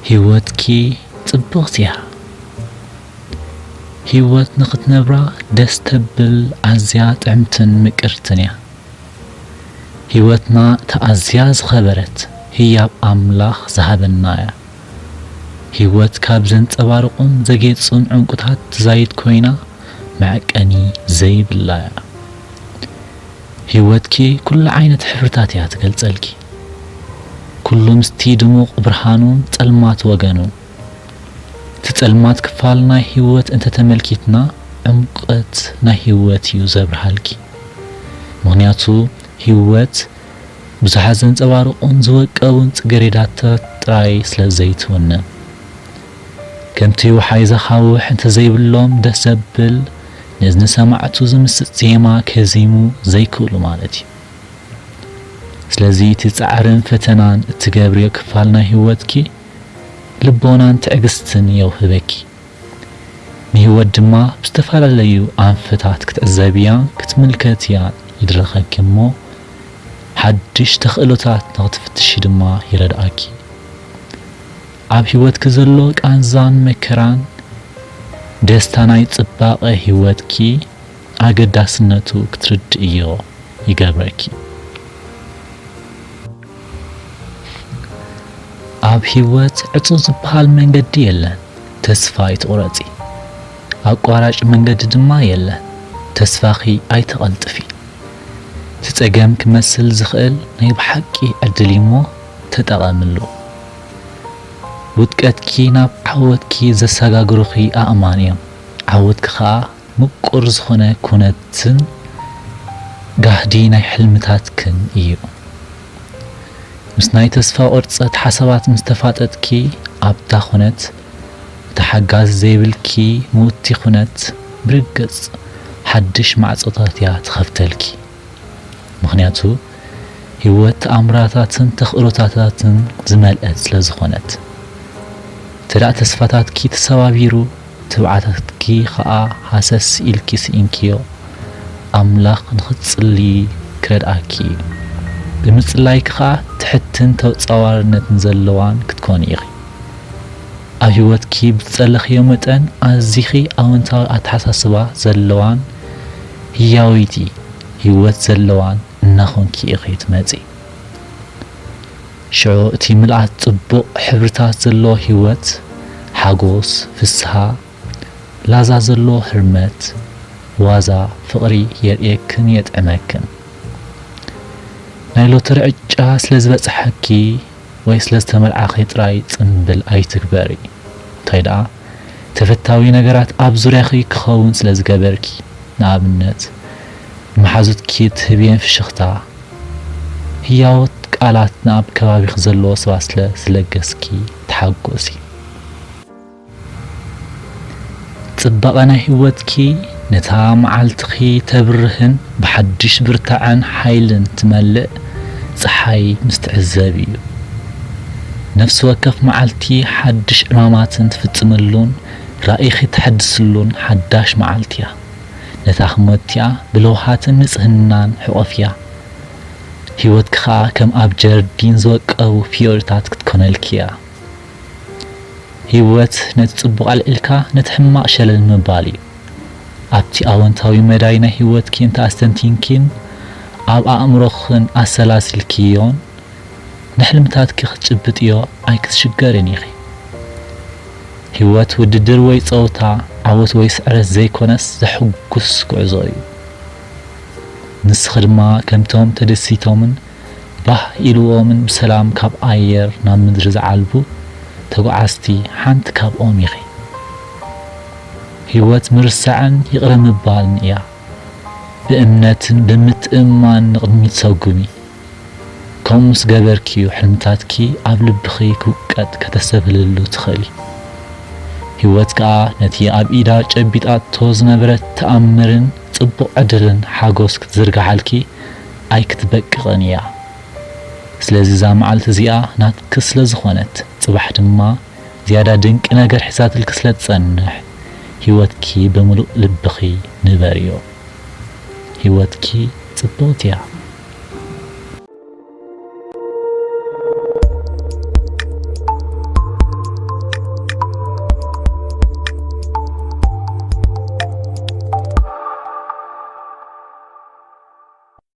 ህይወትኪ ጽብቕቲ እያ። ህይወት ንኽትነብራ ደስ ተብል ኣዝያ ጥዕምትን ምቅርትን እያ። ህይወትና እታ ኣዝያ ዝኸበረት ህያብ ኣምላኽ ዝሃበና እያ። ህይወት ካብ ዘንጸባርቑን ዘጌጹን ዕንቁታት ትዛይድ ኮይና መዐቀኒ ዘይብላ እያ። ህይወትኪ ኩሉ ዓይነት ሕብርታት እያ ትገልጸልኪ። ኩሉ ምስቲ ድሙቕ ብርሃኑን ጸልማት ወገኑን። እቲ ጸልማት ክፋል ናይ ህይወት እንተተመልኪትና ዕምቆት ናይ ህይወት እዩ ዘብርሃልኪ። ምኽንያቱ ህይወት ብዙሓት ዘንጸባርቑን ዝወቀቡን ጽጌረዳታት ጥራይ ስለ ዘይትውንን። ከምቲ ውሓይ ዘኻውሕ እንተዘይብሎም ደስ ዘብል ነዚ ንሰማዕቱ ዝምስጥ ዜማ ከዚሙ ዘይክእሉ ማለት እዩ። ስለዚ እቲ ጻዕርን ፈተናን እትገብርዮ ክፋል ናይ ህይወትኪ ልቦናን ትዕግስትን የውህበኪ። ንህይወት ድማ ብዝተፈላለዩ ኣንፈታት ክትዕዘብያ ክትምልከትያ ይድረኸኪ እሞ ሓድሽ ተኽእሎታት ንኽትፍትሺ ድማ ይረድኣኪ። ኣብ ህይወትኪ ዘሎ ቃንዛን መከራን ደስታ ናይ ጽባቐ ህይወትኪ ኣገዳስነቱ ክትርድእዮ ይገብረኪ። ኣብ ህይወት ዕጹው ዝበሃል መንገዲ የለን፣ ተስፋ ኣይትቑረጺ። ኣቋራጭ መንገዲ ድማ የለን፣ ተስፋኺ ኣይተቐልጥፊ። እቲ ጸገም ክመስል ዝኽእል ናይ ብሓቂ ዕድል እዩሞ ተጠቐምሉ። ውድቀትኪ ናብ ዓወትኪ ዘሰጋግሩኺ ኣእማን እዮም። ዓወትኪ ኸኣ ምቁር ዝኾነ ኩነትን ጋህዲ ናይ ሕልምታትክን እዩ። ምስ ናይ ተስፋ ቁርጸት ሓሳባት ምስ ተፋጠጥኪ፣ ኣብታ ኩነት፣ እታ ሓጋዚ ዘይብልኪ ምውቲ ኩነት፣ ብርግጽ ሓድሽ ማዕጾታት እያ ትኸፍተልኪ። ምኽንያቱ፣ ህይወት ተኣምራታትን ተኽእሎታትን ዝመልአት ስለ ዝኾነት። እንተ ደኣ ተስፋታትኪ ተሰባቢሩ፣ ትብዓታትኪ ኸኣ ሃሰስ ኢልኪ ስኢንክዮ፣ ኣምላኽ ንኽትጽልዪ ክረድኣኪ እዩ። ብምጽላይኪ ኸኣ ትሕትን ተጻዋርነትን ዘለዋን ክትኮኒ ኢኺ። ኣብ ህይወትኪ ብዝጸለኽዮ መጠን ኣዚኺ ኣወንታዊ ኣተሓሳስባ ዘለዋን ህያወይቲ ህይወት ዘለዋን እናኾንኪ ኢኺ ትመጺ። ሽዑ እቲ ምልኣት ጽቡቕ ሕብርታት ዘለዎ ህይወት፣ ሓጎስ፣ ፍስሃ፣ ላዛ ዘለዎ ህርመት፣ ዋዛ፣ ፍቕሪ የርእየክን የጥዕመክን። ናይ ሎተሪ ዕጫ ስለ ዝበጽሓኪ ወይ ስለ ዝተመርዓኺ ጥራይ ጽምብል ኣይትግበሪ። እንታይ ደኣ፣ ተፈታዊ ነገራት ኣብ ዙርያኺ ክኸውን ስለ ዝገበርኪ፣ ንኣብነት፣ ንመሓዙትኪ እትህብየን ፍሽኽታ፣ ህያዎት ቃላት ንኣብ ከባቢኺ ዘለዉ ሰባት ስለ ዝለገስኪ ተሓጎሲ። ጽባቐ ናይ ህይወትኪ ነታ መዓልትኺ ተብርህን ብሓድሽ ብርታዐን ሓይልን ትመልእ ጸሓይ ምስ ትዕዘብ እዩ። ነፍሲ ወከፍ መዓልቲ ሓድሽ ዕማማትን ትፍጽምሉን ራኢኺ ተሐድስሉን ሓዳሽ መዓልቲ እያ። ነታ ህሞት እቲኣ ብለውሃትን ንጽህናን ሕቖፍያ። ህይወትኪ ኸኣ ከም ኣብ ጀርዲን ዝወቀቡ ፍዮሪታት ክትኮነልኪ እያ። ህይወት ነቲ ጽቡቕ ኣልዒልካ ነቲ ሕማቕ ሸለል ምባል እዩ። ኣብቲ ኣወንታዊ መዳይ ናይ ህይወትኪ እንተ ኣስተንቲንኪን ኣብ ኣእምሮኽን ኣሰላሲልክዮን ንሕልምታትኪ ክትጭብጥዮ ኣይክትሽገርን ኢኺ። ህይወት ውድድር ወይ ጸወታ፣ ዓወት ወይ ስዕረት ዘይኮነስ ዘሕጉስ ጉዕዞ እዩ። ንስኺ ድማ ከምቶም ተደሲቶምን ባህ ኢልዎምን ብሰላም ካብ ኣየር ናብ ምድሪ ዝዓልቡ ተጓዓዝቲ ሓንቲ ካብኦም ኢኺ። ህይወት ምርሳዕን ይቕረ ምባልን እያ። ብእምነትን ብምትእምማን ንቕድሚት ሰጉሚ። ከምኡ ምስ ገበርኪ እዩ ሕልምታትኪ ኣብ ልብኺ ክውቀጥ ከተስተብህልሉ ትኽእሊ። ህይወት ከኣ ነቲ ኣብ ኢዳ ጨቢጣቶ ዝነበረት ተኣምርን ጽቡቕ ዕድልን ሓጎስ ክትዝርግሓልኪ ኣይክትበቅቕን እያ። ስለዚ እዛ መዓልቲ እዚኣ ናትኪ ስለ ዝኾነት፣ ጽባሕ ድማ ዝያዳ ድንቂ ነገር ሒዛትልኪ ስለ ትጸንሕ፣ ህይወትኪ ብምሉእ ልብኺ ንበርዮ። ህይወትኪ ጽብቕቲ እያ።